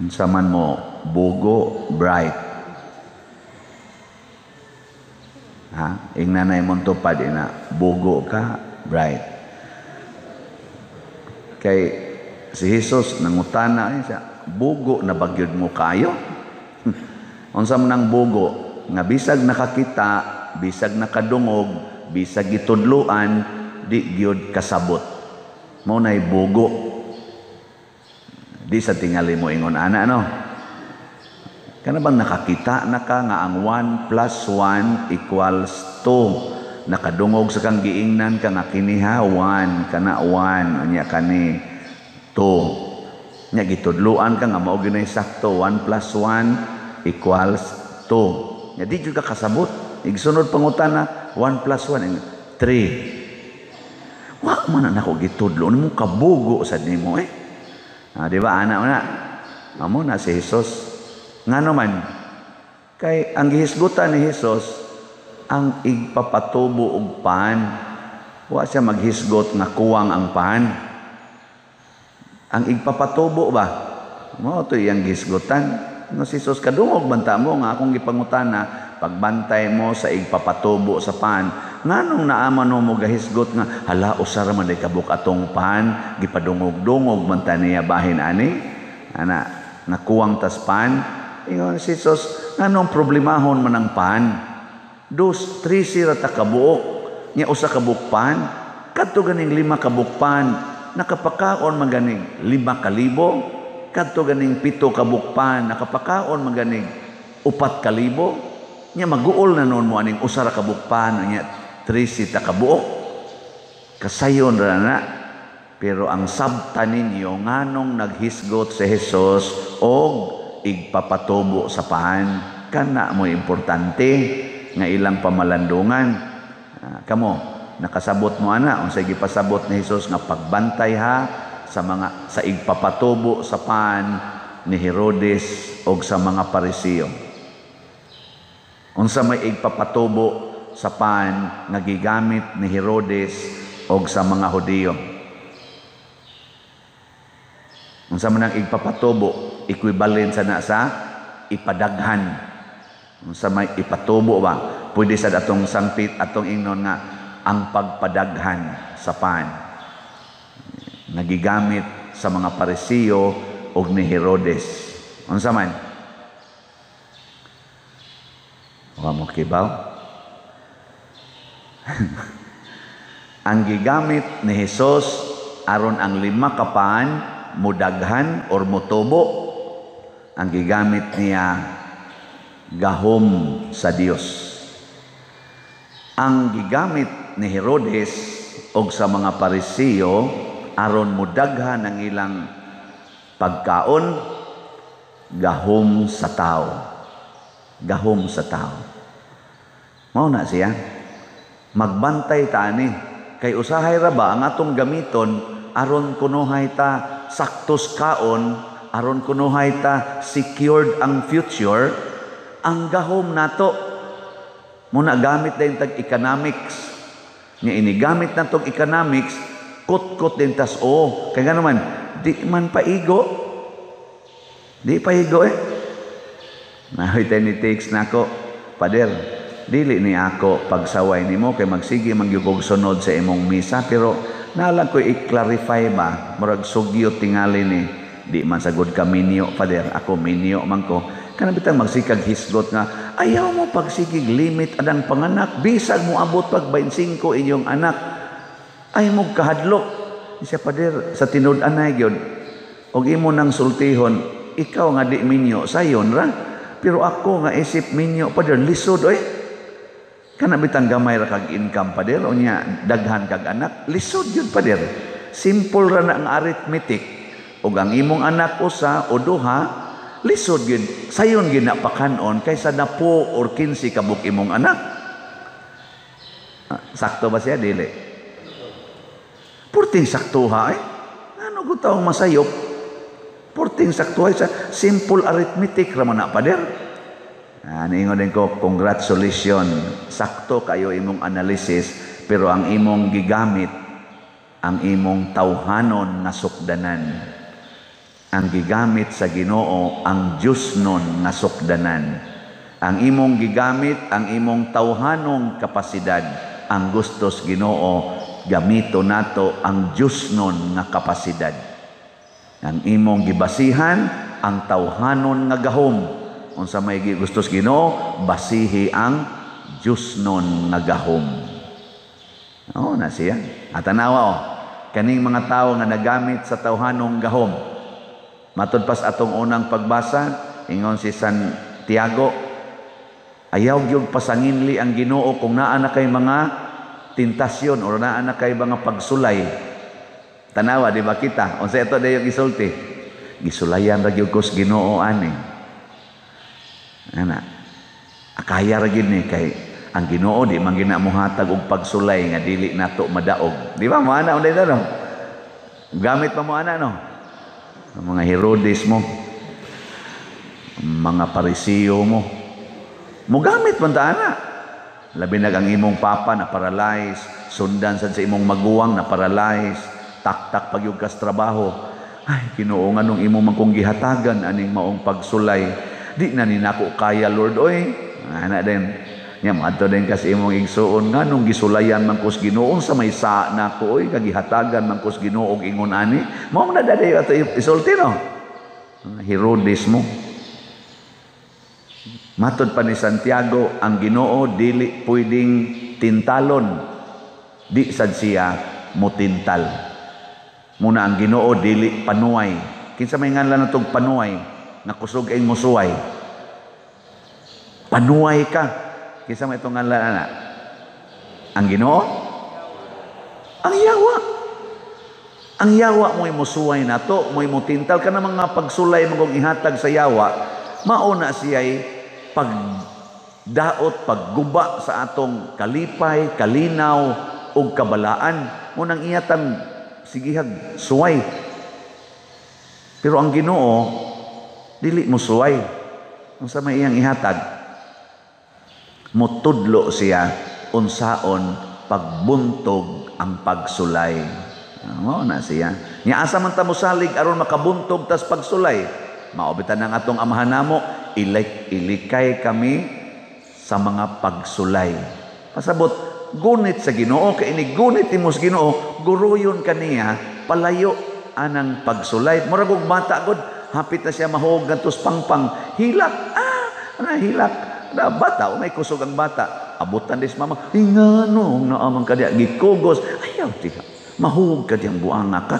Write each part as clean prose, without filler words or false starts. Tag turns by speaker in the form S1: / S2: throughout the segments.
S1: Unsa man mo, bugo, bright? Ha? Ingna na imong tupad ina, bugo ka, bright? Kay si Jesus nangutana siya, "Bugo na bagyod mo kayo?" Unsa man ang bugo? Nga bisag nakakita, bisag nakadungog, bisag gitudloan, di gyud kasabot. Mao nay bugo. Di sa tingali mo ingon ana, no? Kana bang nakakita na ka nga ang 1 plus 1 equals 2? Nakadungog sa kang giingnan ka nga kiniha 1, kana 1, unya kani 2. Nya gitudloan ka nga mao gyud sakto, 1 plus 1 equals 2. Nya di jud ka kasabot. Igsunod pangutana, 1 plus 1, 3. Wa man na nako gitudlo nimo, kabugo sad nimo eh. Ah, di ba ana na? Amo na si Jesus. Ngano man? Kay ang gihisgutan ni Jesus ang igpapatubo og pan. Wa siya maghisgot nga kuwang ang pan. Ang igpapatubo ba? Mao to iyang gihisgutan. No, si Jesus, kadungog banta mo nga akong gipangutana, pagbantay mo sa igpapatubo sa pan. Nganong naaman mo gahisgot nga hala, usa ra man day kabuk atong pan, gipadungog-dungog man ta niya bahin ani? Ana nga kuwang tas pan. Ingon si Jesus, nganong problemahon man ang pan? Dos, 13 ra ta kabuok, nya usa ka buok pan. Kadto ganing 5 ka buok pan, nakapakaon man ganing 5,000. Kadto ganing 7 ka buok pan, nakapakaon man ganing 4,000. Nya maguol na noon mo aning usa ra ka buok pan, nya 13 ta kabuok? Kasayon ra na. Pero ang sabta ninyo, nganong naghisgot si Jesus og igpapatubo sa pan? Kana mo importante nga ilang pamalandungan. Ah, kamo, nakasabot mo ana unsay gipasabot ni Jesus nga pagbantay ha sa mga sa igpapatubo sa pan ni Herodes og sa mga Pariseo? Unsa may igpapatubo sa pan nga gigamit ni Herodes og sa mga Hudiyo? Unsa man ang igpapatubo? Equivalent sa na sa ipadaghan. Unsa may ipatubo ba? Pwede sa atong sangpit, atong ingnon nga ang pagpadaghan sa pan nga gigamit sa mga Pariseo og ni Herodes. Unsa man? Wa mo kibaw? Ang gigamit ni Jesus aron ang 5 ka pan mudaghan or mutubo, ang gigamit niya gahom sa Dios. Ang gigamit ni Herodes og sa mga Pariseo aron mudaghan ang ilang pagkaon, gahom sa tao. Gahom sa tao. Mao na siya. Magbantay ta ani kay usahay ra ba ang atong gamiton aron kunuhay ta saktos kaon, aron kunuhay ta secured ang future, ang gahom nato. Muna gamit din tag economics. Nya inigamit natong economics, kut-kut din tas o. Kaya nga naman, di man paigo. Di paigo eh. Nahoy ni takes nako, "Pader, dili ni ako pagsaway nimo kay magsige magyugog sunod sa imong misa, pero nalang ko i-clarify ba, murag sugyo tingali ni, di man sagod ka minyo, Pader, ako minyo man ko. Kana bitang magsikag hisgot nga ayaw mo pagsigig limit anang panganak, bisag mo abot pag 25 inyong anak, ay mo kahadlok." Siya, "Pader, sa tinud-anay gyud og imo nang sultihon, ikaw nga di minyo, sayon ra. Pero ako nga isip minyo, Pader, lisod oy. Kana bitang gamay ra kag income, Pader, unya daghan kag anak, lisod gyud, Pader. Simple ra na ang arithmetic. Ug ang imong anak usa o duha, lisod gyud, sayon gyud na pakanon kaysa 10 or 15 ka buok imong anak." Ah, sakto ba siya dili? Purting saktuha eh. Ano ko taong masayop? Purting saktuha sa simple arithmetic ra man na, Pader. Ah, niingon din ko, "Congratulations. Sakto kayo imong analysis, pero ang imong gigamit, ang imong tawhanon nga sukdanan." Ang gigamit sa Ginoo ang Diyosnon nga sukdanan. Ang imong gigamit ang imong tawhanong kapasidad. Ang gustos Ginoo, gamito nato ang Diyosnon nga kapasidad. Ang imong gibasihan ang tawhanon nga gahom. Unsa may gustos Ginoo, basihi ang Diyosnon nga gahom. Oh, na siya. At tanawa oh, kaning mga tawo nga nagamit sa tawhanong gahom. Matud pas atong unang pagbasa, ingon si Santiago, ayaw gyud pasanginli ang Ginoo kung naa na kay mga tentasyon or naa na kay mga pagsulay. Tanawa, di ba kita? Unsa ito dayon gisulti? Gisulayan ra gyud kos Ginoo ani. Ana. Akaya ra gyud ni kay ang Ginoo di man gina mohatag og pagsulay nga dili nato madaog. Di ba mo ana unday no? Gamit pa mo ana no? Ang mga Herodes mo, mga Parisiyo mo, mugamit man ta ana. Labi na ang imong papa na paralyze, sundan sad sa imong maguwang na paralyze, taktak pagyug kas trabaho. Ay, Ginoo, nganong imo man kong gihatagan aning maong pagsulay. Di na ni nako kaya, Lord, oy. Ana din. Nya moadto din kas imong igsuon, nganong gisulayan man kos Ginoo sa may sa nako oy, kagihatagan man kos Ginoo og ingon ani. Mao man na daday ato isulti no. Herodes mo. Matod pa ni Santiago, ang Ginoo dili pwedeng tintalon. Di sad siya mutintal. Muna ang Ginoo dili panuay. Kinsa may nganlan natong panuay nga kusog ay musuway? Panuay ka. Kinsa may itong nganlan ana? Ang Ginoo? Ang yawa. Ang yawa mo'y musuway nato, mo'y mutintal ka na mga pagsulay mo kung ihatag sa yawa, mauna siya'y pagdaot, pagguba sa atong kalipay, kalinaw, ug kabalaan. Munang iyatan sigihag suway. Pero ang Ginoo dili mo suway. Unsa may iyang ihatag? Mutudlo siya unsaon pagbuntog ang pagsulay. Mao na siya. Nya asa man ta mosalig aron makabuntog tas pagsulay? Mao bitan ang atong amahan namo, ilikay kami sa mga pagsulay. Pasabot, gunit sa Ginoo kay ini gunit nimo sa Ginoo, guruyon kaniya palayo anang pagsulay. Murag og bata gud, hapit na siya mahuog ngadto pangpang, hilak, ana hilak. Na bata, may kusog ang bata. Abutan dis mama, ingano naamang kadya gikugos. Ayaw diha. Mahuog ka diyang buanga ka.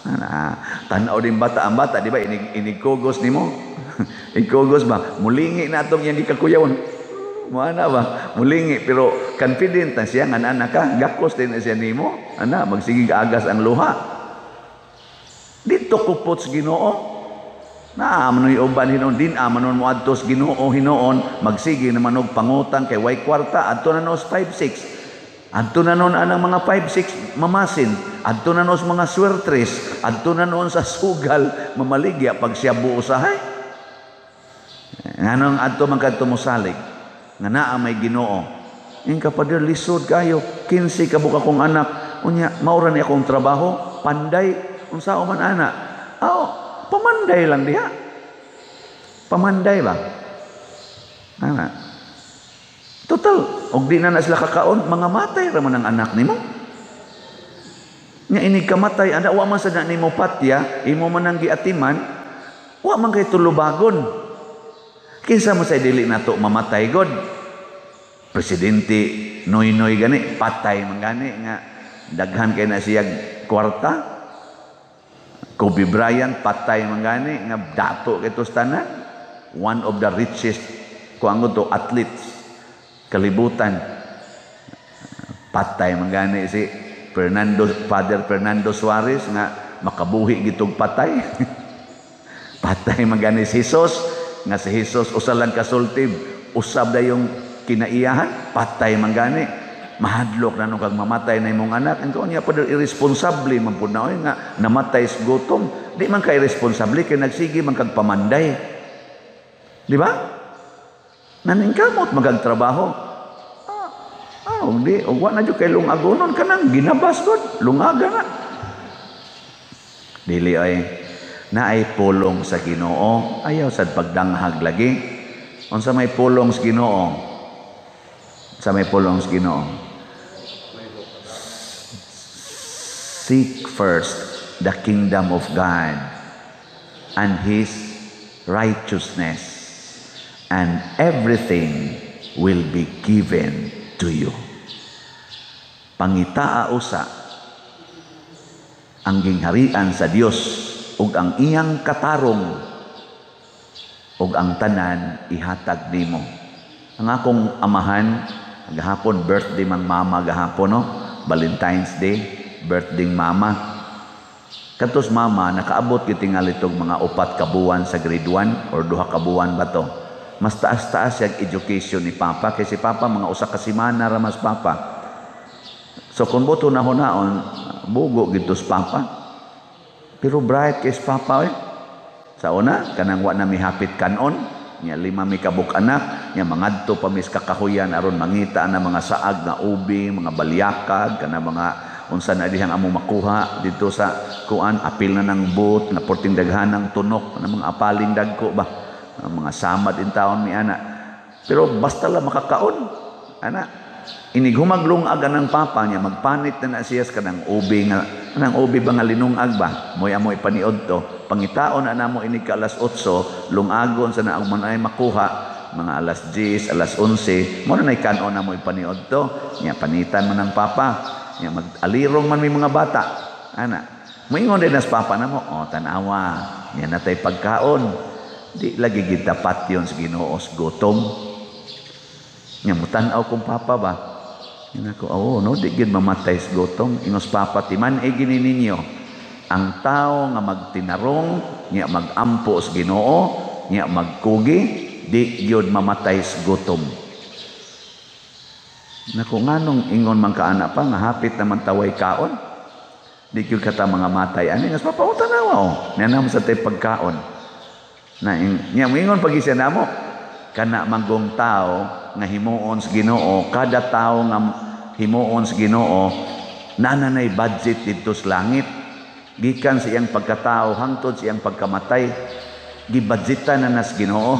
S1: Ana, tan-aw din bata ang bata, di ba? Inig kugos nimo. Ikugos ba? Mulingi na atong iyang gikakuyawan. Muana ba? Mulingi pero confident na siya nga ana ka, gakos din na siya nimo. Ana, magsigig agas ang luha. Dito kupot sa Ginoo. Naa man uban hinuon din amanon mo adto sa Ginoo hinuon, magsige naman og pangutang kay way kwarta adto na nos 5-6. Adto na noon anang mga 5-6 mamasin, adto na noon sa mga swertres, adto na noon sa sugal mamaligya pag siya buo usahay. Nganong adto man kadto mosalig nga naa may Ginoo. Ing kapader lisod kayo, 15 ka buka akong anak, unya maura ni akong trabaho, panday unsa man ana. Aw, pamanday lang diha. Pamanday ba? Ana. Total, og di na na sila kakaon, mga matay ra man ang anak nimo. Nga inig kamatay, ana wa man sa na nimo patya, imo man ang giatiman, wa man kay tulubagon. Kinsa man sa dili nato mamatay god? Presidente Noynoy gani, patay man gani nga daghan kay na siya kwarta. Kobe Bryant patay man gani nga dato kay tanan, one of the richest kuang to athletes kalibutan. Patay man gani si Fernando, Father Fernando Suarez nga makabuhi gitog patay. Patay man gani si Jesus nga si Jesus usa lang kasultib, usab dayong kinaiyahan, patay man gani. Mahadlok na nung kag mamatay na imong anak. Ang niya pa irresponsable man pud na oy nga namatay sa gutom. Di man ka irresponsable kay nagsige man kag pamanday. Di ba? Naningkamot magagtrabaho. Di og wa na jud kay lungagonon kanang ginabas gud, lungaga na. Dili ay Naay pulong sa Ginoo, ayaw sad pagdanghag lagi. Unsa may pulong sa Ginoo? Sa may pulong sa Ginoo? Seek first the kingdom of God and His righteousness, and everything will be given to you. Pangitaa usa ang gingharian sa Dios ug ang iyang katarong, ug ang tanan ihatag nimo. Ang akong amahan gahapon, birthday mang mama gahapon, no? Valentine's Day, birthday mama. Katos mama nakaabot gyud tingali tog mga 4 ka buwan sa grade 1 or 2 ka buwan ba to. Mas taas-taas siyang education ni papa kay si papa mga 1 ka semana ra mas papa. So kung boto na hunaon, bugo gid sa papa. Pero bright kay papa eh. Sa una, kanang wa na mihapit kanon, nya lima mi kabuk anak, nya mangadto pa mis kakahuyan aron mangita na mga saag nga ubi, mga balyakag, kana mga unsa na dihang among makuha dito sa kuan, apil na ng boot na porting daghan ng tunok na mga apaling dagko ba, ang mga samad in taon mi ana. Pero basta lang makakaon ana. Inig humaglungag ang papa niya, magpanit na na siya sa kanang ubi nga, kanang ubi ba nga linungag ba, moy amoy paniod to, pangitaon na namo inig ka alas 8, lungagon sa naang man ay makuha mga alas 10, alas 11, mo na kanon na mo ipaniod to. Nya panitan man ang papa nya, mag-alirong man may mga bata ana. Moingon din nas papa namo, "Oh, tanawa nya natay pagkaon, di lagi gid dapat yon sa Ginoo gutom." Nya mutan-aw kong papa ba. Nya ako, "Oh no, di gid mamatay sa gutom." Ingos papa, "Timan-i gini ninyo, ang tao nga magtinarong, nya magampo sa Ginoo, nya magkugi, di gyud mamatay sa gutom." Nako, nganong ingon man ka ana pa nga hapit naman taway kaon? Di gyud kata mga matay ani. Ngas papa, "Oh, tanawa oh. Nya naman sa tay pagkaon." Na nya moingon pag siya namo, kana manggong tao nga himuon sa Ginoo, kada tao nga himuon sa Ginoo, nananay budget didto sa langit. Gikan sa iyang pagkatao hangtod sa iyang pagkamatay, gibudgetan na nas Ginoo.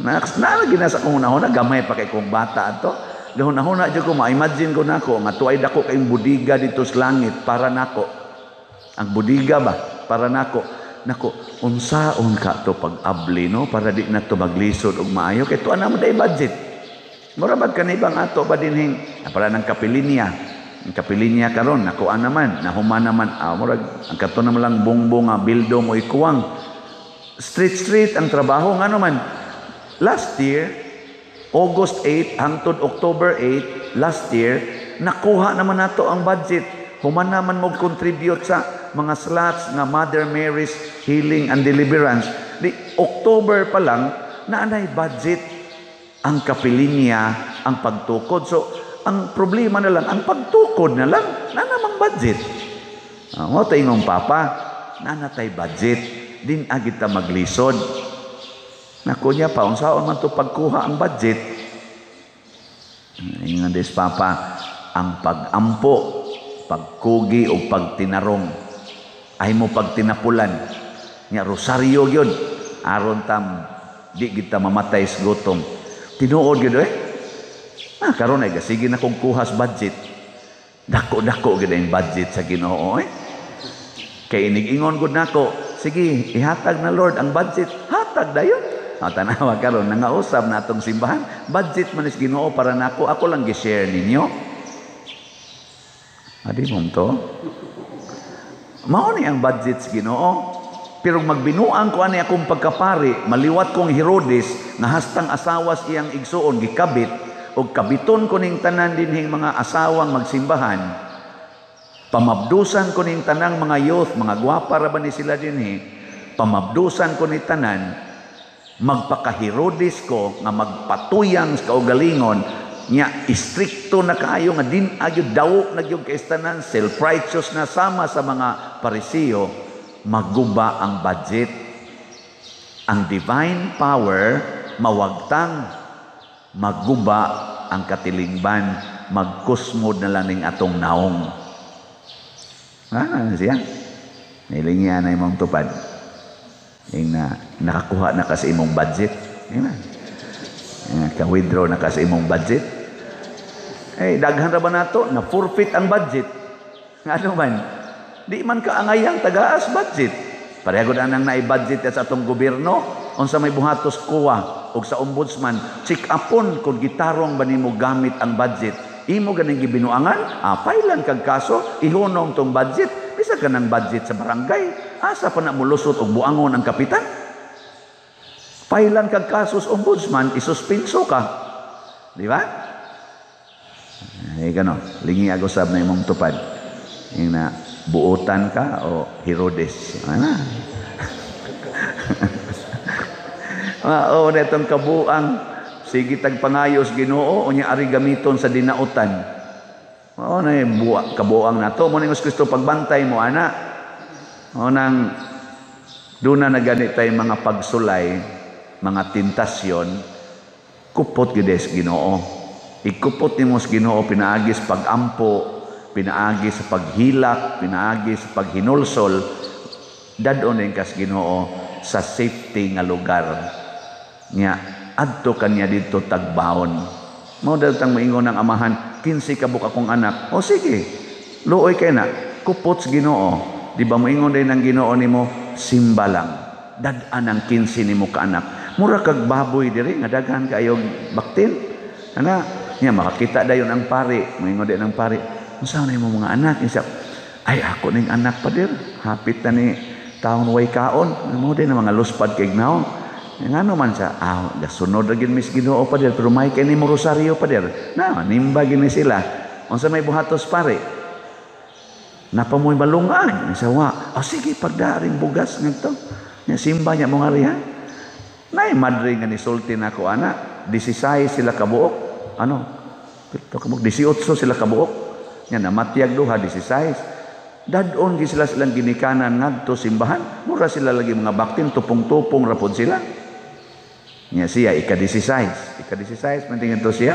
S1: Na na ginasa kong hunahuna, gamay pa kay kong bata ato. Gahuna-huna jud ko, ma-imagine ko nako nga tuay dako kayong budiga dito sa langit para nako. Ang budiga ba para nako. Nako, unsaon ka to pag-abli, no, para di na to maglisod og maayo kay tuan na mo day budget. Mura bag kanibang ato ba dinhing para ng kapilinya. Ang kapilinya karon nakuha naman, nahuman naman, murag ang kato naman lang bongbong nga bildong o ikuwang. Street street ang trabaho ngano man last year August 8 hangtod October 8 last year, nakuha naman nato ang budget. Human naman mo contribute sa mga slots nga Mother Mary's Healing and Deliverance. Di October pa lang naanay budget ang kapilinya, ang pagtukod. So ang problema na lang ang pagtukod na lang na namang budget. Mo ingong papa, nanatay budget din agit ta maglisod. Naku niya pa, unsaon man to pagkuha ang budget? Ingon des papa, ang pagampo, pagkugi o pagtinarong, ay mo pagtinapulan. Nya rosaryo gyud aron tam di kita mamatay sa gutom. Tinuod gyud eh. Ah, karon ay sige na kong kuhas budget. Dako-dako gyud ang budget sa Ginoo eh. Kay inig-ingon gud nako, "Sige, ihatag na Lord ang budget." Hatag dayon. Ah, tanawa karon nangausap na atong simbahan, budget man is Ginoo para nako, ako lang gi-share ninyo. Adi mo to? Mao ni ang budget sa Ginoo. Pero magbinuang ko ani akong pagkapari, maliwat kong Herodes nga hastang asawas iyang igsuon gikabit og kabiton ko ning tanan dinhing mga asawang magsimbahan. Pamabdusan ko ning tanang mga youth, mga gwapa ra ba ni sila dinhi. Pamabdusan ko ni tanan, magpaka-Herodes ko nga magpatuyang sa kaugalingon nya istrikto na kaayo nga din agyo dawo na gyud kay tanan, self-righteous na sama sa mga Pariseo, maguba ang budget. Ang divine power mawagtang, maguba ang katilingban, magkusmod na lang ning atong naong. Ah, siya. Nilingyan na imong tupad. Yung na, nakakuha na ka sa imong budget. Yung na. Ka-withdraw na ka sa imong budget. Eh, daghan ra ba nato? Na forfeit ang budget. Ano man? Di man ka angayang tagaas budget. Pareho na nang naibudget sa atong gobyerno. Unsa may buhatos kuwa og sa ombudsman, check upon kung gitarong ba nimo gamit ang budget. Imo ganing gibinuangan, pailan kag kaso, ihunong tong budget. Bisa ka ng budget sa barangay, asa pa na mulusot og buangon ang kapitan? Pailan kag kaso sa ombudsman, isuspinso ka. Di ba? Ay, gano, lingi agusab na imong tupad. Yung na, buotan ka o Herodes. Ano? Oo, na itong kabuang, sige tagpangayos Ginoo, unya ari gamiton sa dinautan. Oo na kabuang na to. Muna yung Kristo pagbantay mo, ana. Oo nang, doon na naganit tayo mga pagsulay, mga tentasyon, kupot gides Ginoo. Ikupot nimo sa Ginoo pinaagi sa pagampo, pinaagi sa paghilak, pinaagi sa paghinulsol, dadon din kas Ginoo sa safety nga lugar. Nya adto kanya didto tagbaon. Mao datang moingon ang amahan, 15 ka buok akong anak. O sige, luoy kay na, kupot sa Ginoo. Di ba moingon din ang Ginoo nimo, simba lang. Dad-an ang 15 nimo ka anak. Mura kag baboy diri nga daghan kaayog baktin. Ana, nya makakita dayon ang pari, moingon din ang pari. Unsa na imong mga anak? Isa, ay ako ning anak pader. Hapit na ni taon way kaon. Mo din ang mga luspad kay gnaw. Ngano man siya, gasunod ra gid mis Ginoo pader, pero may kay nimo rosaryo pader. Na nimba gini sila. Unsa may buhatos pare? Napamoy malungag. Isa wa. O sige, pagdaring bugas ngadto. Nya simba niya mo nga riha. Nay madre nga nisulti nako ana, 16 sila kabuok. Ano? Pito kabuok, 18 sila kabuok. Nya namatyag duha 16. Dadon gi sila silang ginikanan ngadto simbahan. Mura sila lagi mga baktin, tupong-tupong ra pod sila. Nya siya ika-16. Ika-16 man tingin to siya.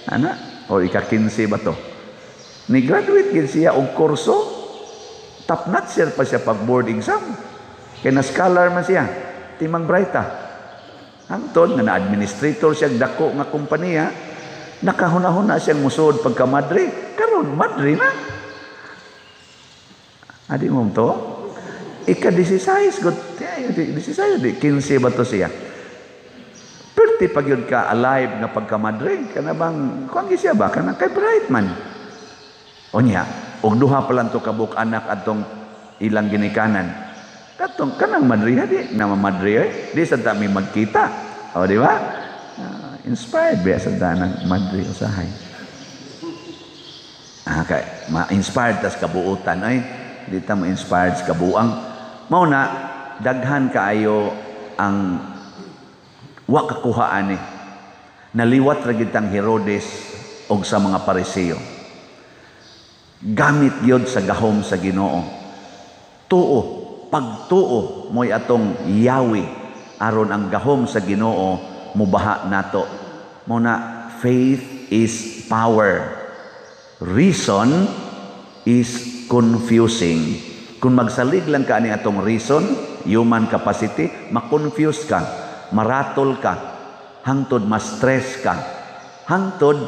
S1: Ana o ika-15 ba to? Ni graduate gid siya og kurso. Top notcher pa siya pag board exam. Kay na scholar man siya. Timang Braita. Hangtod nga na administrator siya dako nga kompanya, nakahuna-huna siyang musod pagka madre. Karon madre na. Adi mo to? Ika-16 gud. 16 di 15 ba to siya? Perti pag yun ka alive nga pagkamadre, kana bang kuan siya ba kana kay bright man. Onya, og duha pa lang to kabuk anak atong ilang ginikanan. Katong kanang madre di na mamadre eh. Di sa ta mi magkita. O di ba? Inspired ba sa tanang madre usahay. Kay ma-inspired tas kabuutan ay di ta ma-inspired sa kabuang. Mao na daghan kaayo ang wa kakuhaan ni. Naliwat ra gid tang Herodes og sa mga Pariseo. Gamit gyud sa gahom sa Ginoo. Tuo, pagtuo mo'y atong Yahweh aron ang gahom sa Ginoo mubaha nato. Mo na faith is power. Reason is confusing. Kung magsalig lang ka ani atong reason, human capacity, ma-confuse ka, maratol ka, hangtod ma-stress ka, hangtod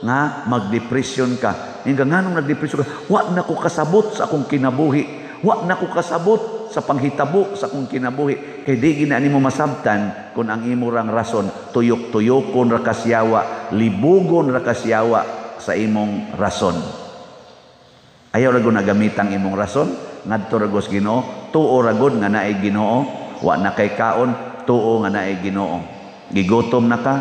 S1: nga magdepression ka. Inga nganong nagdepression ka, wa na ko kasabot sa akong kinabuhi, wa na ko kasabot sa panghitabo sa akong kinabuhi. Kay di gina nimo masabtan kung ang imo rang rason, tuyok-tuyokon ra kasyawa, libugon ra kasyawa sa imong rason. Ayaw ra gud nagamitang imong rason, ngadto ra gud sa Ginoo, tuo ra gud nga naay Ginoo, wa na kay kaon, tuo nga naay Ginoo. Gigutom na ka,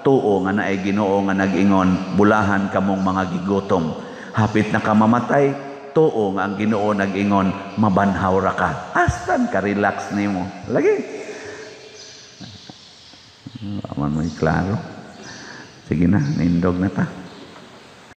S1: tuo nga naay Ginoo nga nag-ingon, bulahan kamong mga gigutom. Hapit na ka mamatay, tuo nga ang Ginoo nag-ingon, mabanhaw ra ka. Astan ka relax nimo. Lagi. Aman mo klaro. Sige na, nindog na ta.